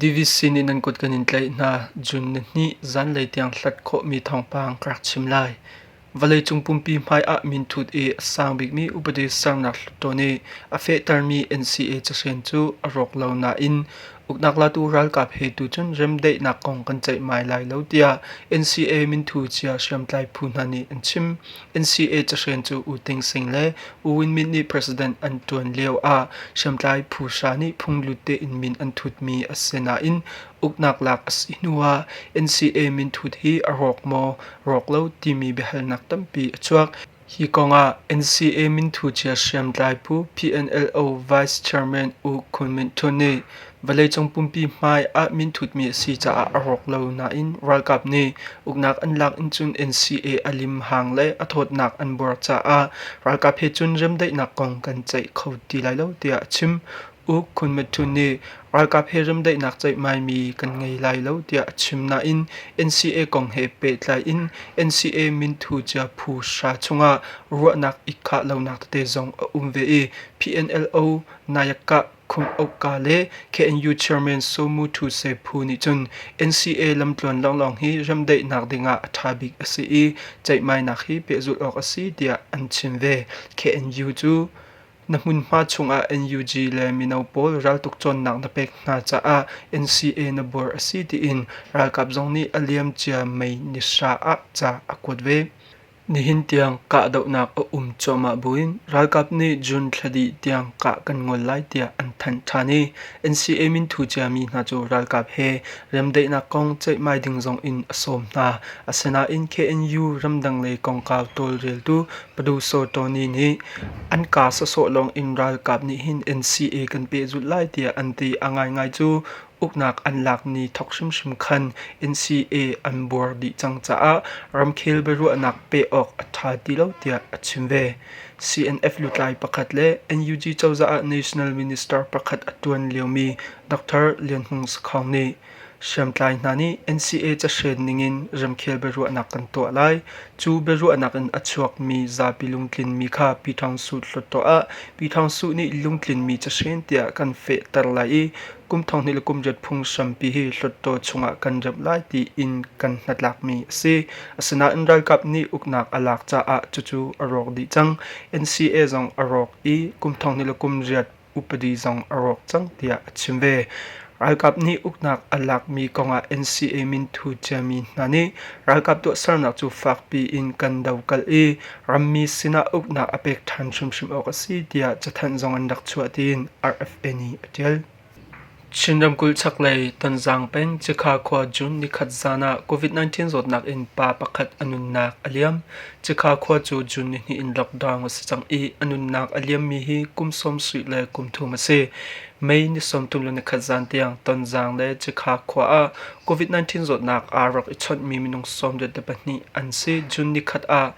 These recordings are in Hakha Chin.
DVC nih nan kut kan in tlaih hna. June nihnih zanlei tiang hlat khawhmi thawngpang ka rak chim lai. Vawleicung pumpi hmai ah minthut i a sang bikmi upadi sernak hluttaw nih a fehtermi NCA cahren cu a rawk lo nain uknak latu ralkap he tu cun remdaihnak kong kan ceihmai lai lo tiah NCA minthu cia hriamtlai phu hna nih an chim. NCA cahren cu U Ting Sing le U Win Myint nih president an ṭuan lio ah hriamtlai phu hra nih phunglut tein min an thutmi a si nain uknak lak a si hnu ah NCA minthut hi a rawk maw rawk lo timi biahalnak tampi a chuak. Hi kong ah NCA minthu cia hriamtlai phu PNLO Vice Chairman U Khun Myint Htun nih vawleicung pumpi hmai ah minthutmi a si caah a rawk lo nain ralkap nih uknak an lak in cun NCA a limhang le a thawtnak an buar caah ralkap he cun remdaihnak kong kan ceih kho ti lai lo tiah a chim. U Khun Myint Htun nih ralkap he remdaihnak ceihmaimi kan ngei lai lo tiah a chim nain NCA kong he pehtlai in NCA minthu cia phu hra chungah ruahnak i khah lonak tete zong a um ve i PNLO Nayakah Khun Oka le KNU Chairman Saw Mu Thu Se phu nih cun NCA lamtluan lawnglawng hi remdaihnak dingah a ṭha bik a si i ceihmainak hi pehzulh awk a si tiah an chim ve. KNU cu Na hmunhma chungah NUG le mino pawl raltuk cawnnak na pek hna caah NCA na buar a si tiin ralkap zong nih a liamcia May ni hra ah ca a kuat ve. Nihin tiang kahdohnak a um cuahmah buin ralkap nih June thla dih tiang kah kan ngol lai tiah an thanh ṭhan i NCA minthu ciami hna cu ralkap he remdaihnak kong ceihmai ding zong in a sawm hna. Asinain KNU ramdang lei kongkau tawlreltu Padu Saw Tony nih an kaa sawsawh lawng in ralkap nih hin NCA kan pehzulh lai tiah an ti. A ngaingai cu uknak an lak ni thawk hrimhrim khan NCA an buar dih cang caah ramkhel biaruahnak peh awk a ṭha ti lo tiah a chim ve. CNF lutlai pakhat le NUG cozah ah National Minister pakhat a ṭuan liomi Dr. Lian Hmung Sakhong nih Hriamtlai hna nih NCA cahren ningin ramkhel biaruahnak kan tuah lai. Cu biaruahnak in a chuakmi zapi lungtlinmi kha Pyithawngsuh Hluttaw ah Pyithawngsuh nih lungtlinmi cahren tiah kan fehter lai i kum thonghnih le kum riat phunghrampi hi Hluttaw chungah kan remh lai tiin kan hnatlakmi a si. Asinain ralkap nih uknak a lak caah cucu a rawk dih cang. NCA zong a rawk i kum thonghnih le kum riat upadi zong a rawk cang tiah a chim ve. Ralkap nih uknak a lakmi kongah NCA minthu ciami hna nih ralkap tuahsernak cu fakpi in kan dokalh i rammi sinah uknak a pek ṭhan hrimhrim awk a si tiah cathanh zong an rak chuah tiin RFA nih a ṭial. Chin ramkulh chaklei Tonzang peng Cikha khua June nikhat zan ah COVID-19 zawtnak in pa pakhat a nunnak a liam. Cikha khua cu June nihnih in lockdown a si cang i a nunnak a liammi hi kum 70 le kum thum a si. May ni 30 le nikhat zan tiang Tonzang le Cikha khua ah COVID-19 zawtnak aa rak i chawnhmi minung 22 an si. June nikhat ah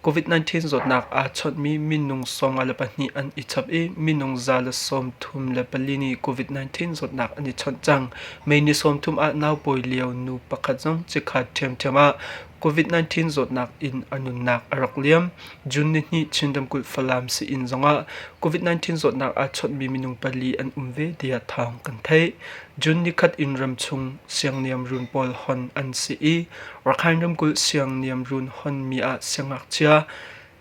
COVID-19 zawtnak aa chawnhmi minung 54 an i chap i minung 134 nih COVID-19 zawtnak an i chawnh cang. May ni 30 ah naupawi lio nu pakhat zong chikkhat ṭhiamṭhiam ah COVID-19 zawtnak in a nunnak a rak liam. June nihnih Chin ramkulh Falam sii-inn zongah COVID-19 zawtnak aa chawnhmi minung pali an um ve tiah thawng kan theih. June nikhat in ramchung siangniamrun pawl hon an si i Rakhine ramkulh siangniamrun honmi ah siangngakchia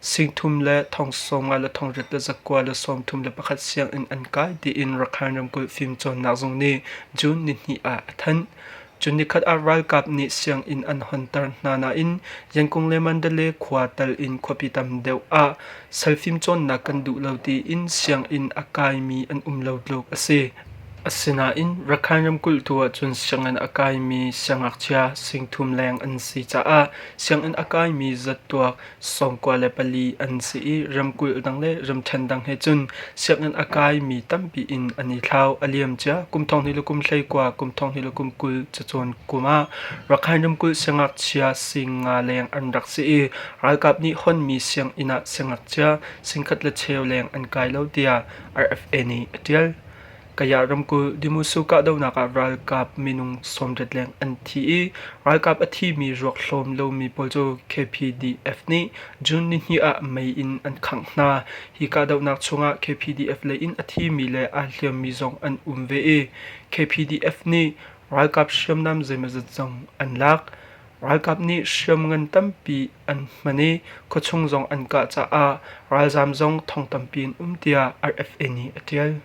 singthum le thong sawmnga le thongriat le zakua le 31 sianginn an kai tiin Rakhine ramkulh fimcawnnak zung nih June nihnih ah a thanh. June nikhat ah ralkap nih sianginn an honter hna nain Yangon le Mandalay khua tal in khuapi tam deuh ah sal fimcawnnak kan duh lo tiin sianginn a kaimi an um lo tluk a si. Asinain Rakhine ramkulh tu ahcun sianginn a kaimi siangngakchia singthum leng an si caah sianginn a kaimi zatuak 94 an si i ramkulh dang le ramṭhen dang he cun sianginn a kaimi tampi in an i thlau. A liamcia kum thong hnih le kum 19, kum thong hnih le kum 20 cacawn kum ah Rakhine ramkulh siangngakchia singa leng an rak si i ralkap nih honmi sianginn ah siangngakchia singkhat le cheu leng an kai lo tiah RFA nih a ṭial. Kaya ramkulh Demoso kahdohnak ah ralkap minung 80 leng an thi i ralkap a thimi ruak hlawm lomi pawl cu KPDF nih June nihnih ah mei in an khangh hna. Hi kahdohnak chungah KPDF lei in a thimi le aa hliammi zong an um ve i KPDF nih ralkap hriamnam zeimawzat zong an lak. Ralkap nih hriamngan tampi an hman i khuachung zong an kah caah ralzaam zong thong tampi an um tiah RFA nih a ṭial.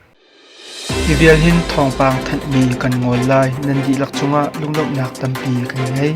Hi vial hin thawngpang thanhmi kan ngol lai. Nan dihlak cungah lunglawmhnak tampi kan ngei.